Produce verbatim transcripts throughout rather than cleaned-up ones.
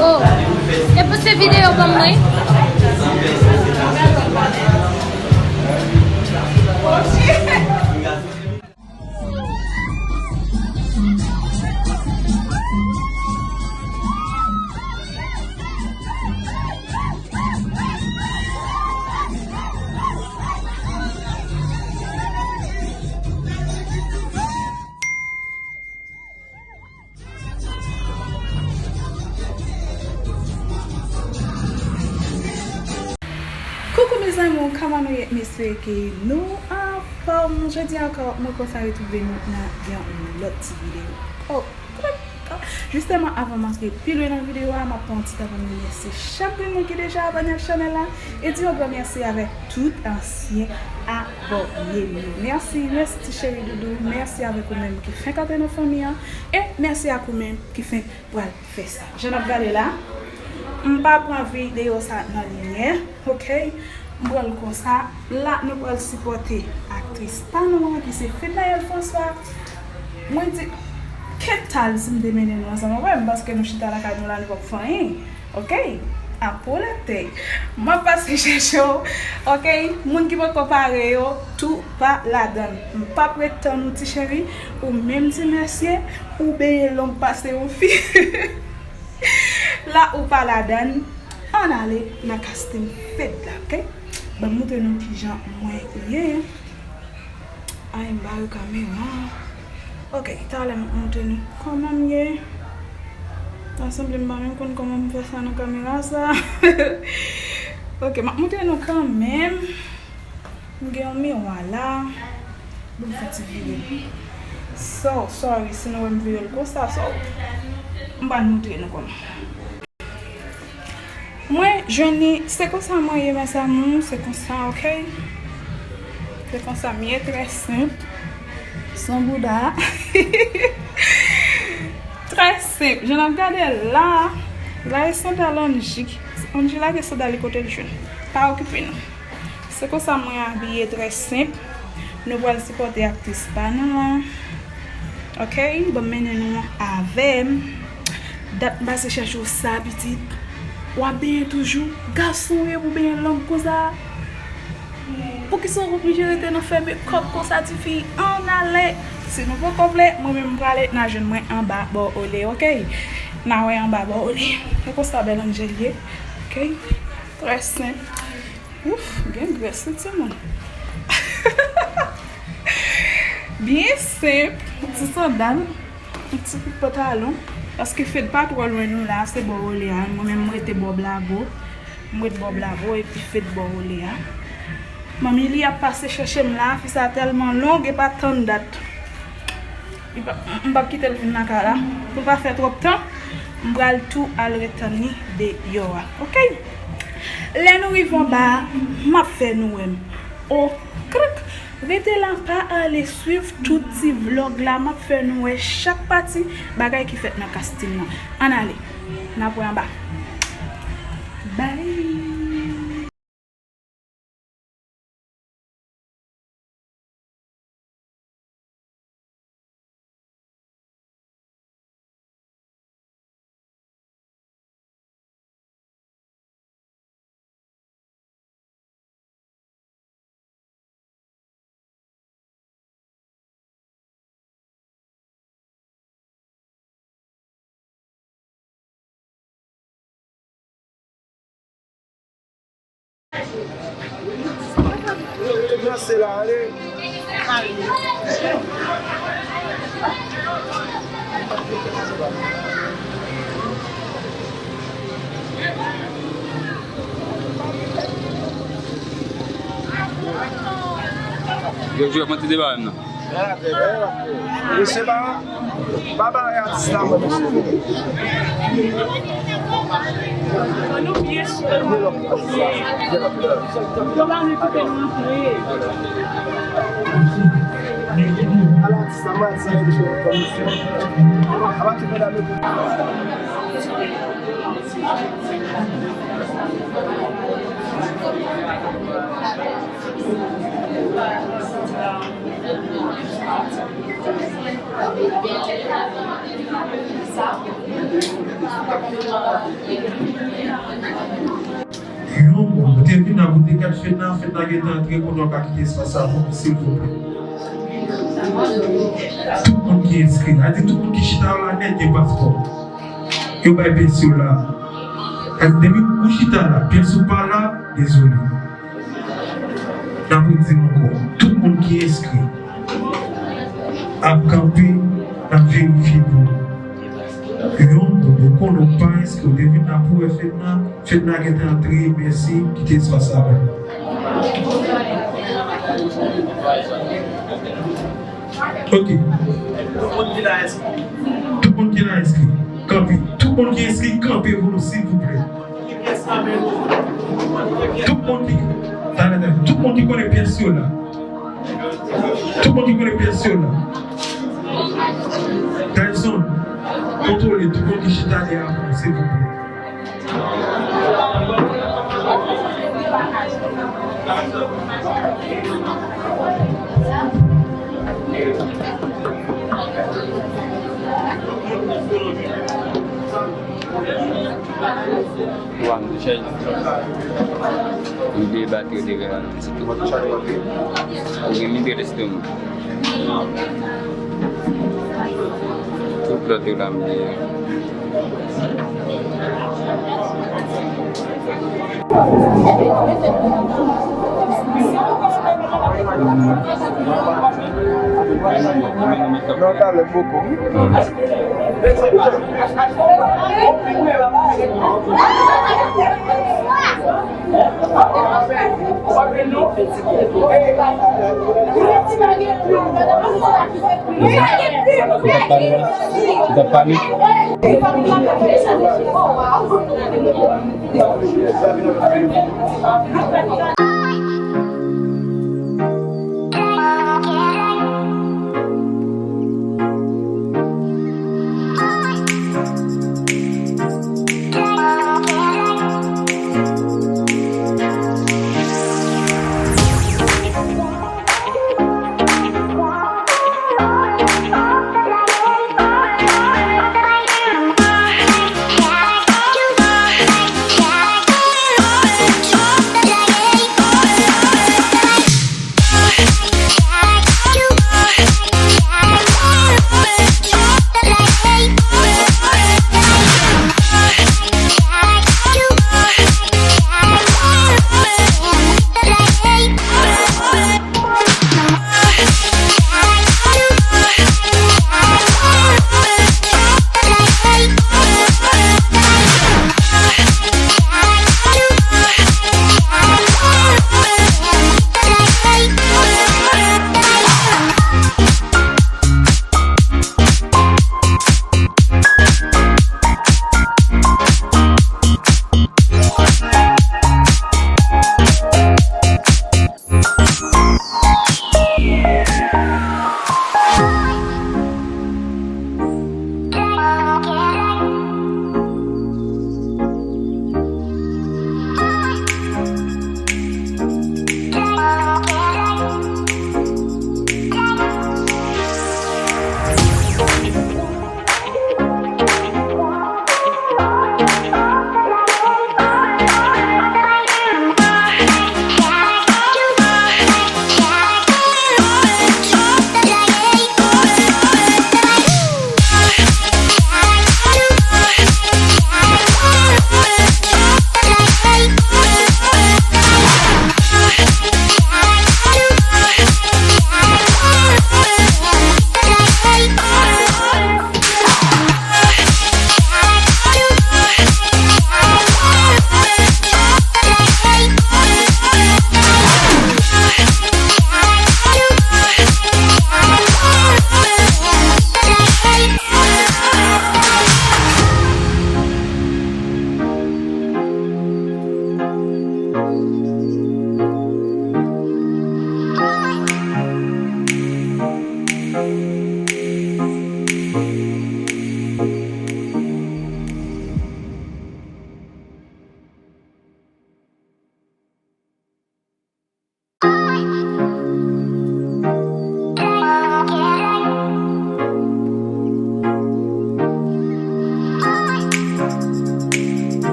Oh, e poste videyo ban mwen. Koukou mes amours, kòman nou ye? M espere ke nou anfòm. Jodi ankò, mwen kontan retwouve nou nan yon lòt ti videyo. Oh, jisteman, avan m antre pi lwen nan videyo a, m ap pran yon ti tan pou m remèsye chak grenn moun ki deja abòne ak chanèl la e di yon gran mèsi avèk tout ansyen abòne m yo. Mèsi, mèsi ti cheri doudou, mèsi avèk ou menm ki fenk antre nan fanmi an e mèsi ak ou menm ki fenk pral fè sa. Jan n ap gade la, m pa pran videyo sa nan limyè, oke? M pran l konsa. La, nou pral sipòte aktris pa nou an, ki se Fednaelle François. Mwen di, kental si m te mennen nou ansanm avè m, paske nou chita lakay nou la, nou p ap fè anyen. Oke? Apolete. M ap pase chèche w. Oke? Moun ki poko pare yo, tou pa ladan l. M p ap ret tann ou, ti cheri. Ou menm ti mesye, ou benyen long pase yon fi. La, ou pa ladan l. Ann ale nan kastim Fed la, oke? Ban m montre nou kijan mwen ye. Ay, m bare kamera. Ok, talè m ap montre nou kòman m ye. Sa sanble m pa menm konn kòman m fè sa nan kamera sa. Ok, m ap montre nou kanmenm. M gen yon miwa la. Bon, m fè ti vire. So, sorry, si nou wè m vire l konsa, so, m pral montre nou kòman. Mwen jwenn li, se konsa mwen ye, mes amours, se konsa, ok? Se konsa m ye, trè senp. San bouda. Trè senp. Jan n ap gade la, la e sandal Angie. Angie lage sandal li kote l jwenn. Pa okipe nou. Se konsa mwen abiye, trè senp. Nou pral sipòte aktris pa nou an. Ok, ban m mennen nou avè m. Dat m pase chèche w sa, pitit. W ap benyen toujou? Gason w ye pou benyen long konsa? Poukisa w oblije rete nan fè mekòp konsa, tifi? Ann ale! Si nou poko vle, mwen menm m prale, n a jwenn mwen anba bò Olé, ok? N a wè anba bò Olé. Se konsa bèl Angel ye, ok? Trè senp. Ouf, gen grès wi timoun. Byen senp, yon ti sandal, yon ti kout pantalon. Paske Fed pa twò lwen nou la, se bò Olé a. Mwen menm m rete bò Blago. M ret bò Blago epi Fed bò Olé a. Manmi li ap pase chèche m la, fi sa tèlman long, e pa tann dat. Li pa, m p ap kite l vin lakay la. Pou l pa fè twòp tan, m pral tou al ret tann li deyò a. Ok? Lè nou rive anba a, m ap fè nou wè m. O, krik! Rete la, pa ale, swiv tout ti vlòg la. M ap fè nou wè chak pati bagay ki fèt nan kastim nan. Ann ale. N ap wè anba. Bye! Danse la, ale. Yo, jwe konti deba menm nan. Mesye pa, pa bare atis la, mwen, mesye. Ala atis la, mwen, atis la, mesye. Aba tout medam yo. Yon moun, ou te vin la pou te gad Fedna, Fedna gentan antre, kounye a w ka kite espas la pou mwen, silvouplè. Tout moun ki enskri, a di tout moun ki chita la nèt gen paspò. Yo bay pyès yo la. A di depi ou chita la, pyès ou pa la, dezole. N ap redi ankò, tout moun ki enskri ap kanpe, n ap verifye pou ou. Yon moun, ou konnen w pa enskri, ou te vin la pou wè Fedna, Fedna gentan antre, mèsi, kite espas la pou ou. Ok. Tout moun ki la enskri. Tout moun ki la enskri. Kanpe. Tout moun ki enskri, kanpe pou nou, silvouplè. Tout moun ki, talè, talè. Tout moun ki konnen pyès yo la. Tout moun ki konnen pyès yo la. Tyson, kontwole tout moun ki chita dèyè a pou nou, silvouplè. Wa m chèch. M de batri de gaz. Ou gen mide lestomak. Tout lòt yo la m de. Non, talè poko. Ou t ap pale la? Ou t ap pale?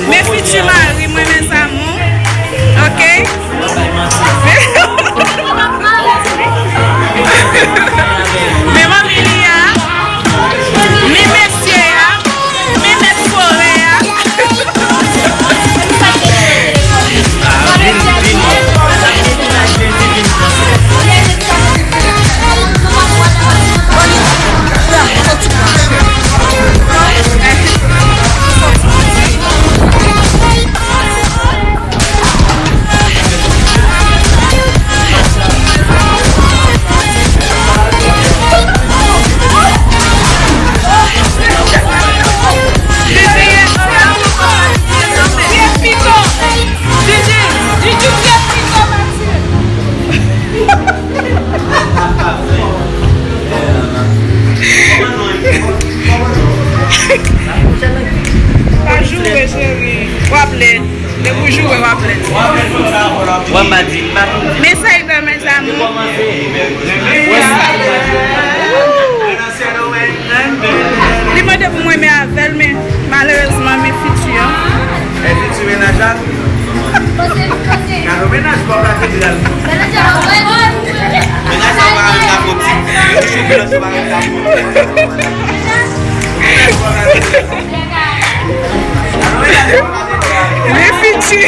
Men fiti mari mwen, mes amours. Ok? Men manmi li a, men mesye a, men mèt forè a. Pa joure, cheri. W ap lèd. Depi w joure, w ap lèd. Wè, m pa di, m pa di. Men sa y fè, mes amours. Li mande pou mwen renmen avè l, men malerezman, men fiti an. E fiti mennaj la? Gade mennaj pa w ka fidèl. Mennaj la pa renmen la pwòpte. Mennaj la pa renmen la pwòpte. Men fiti.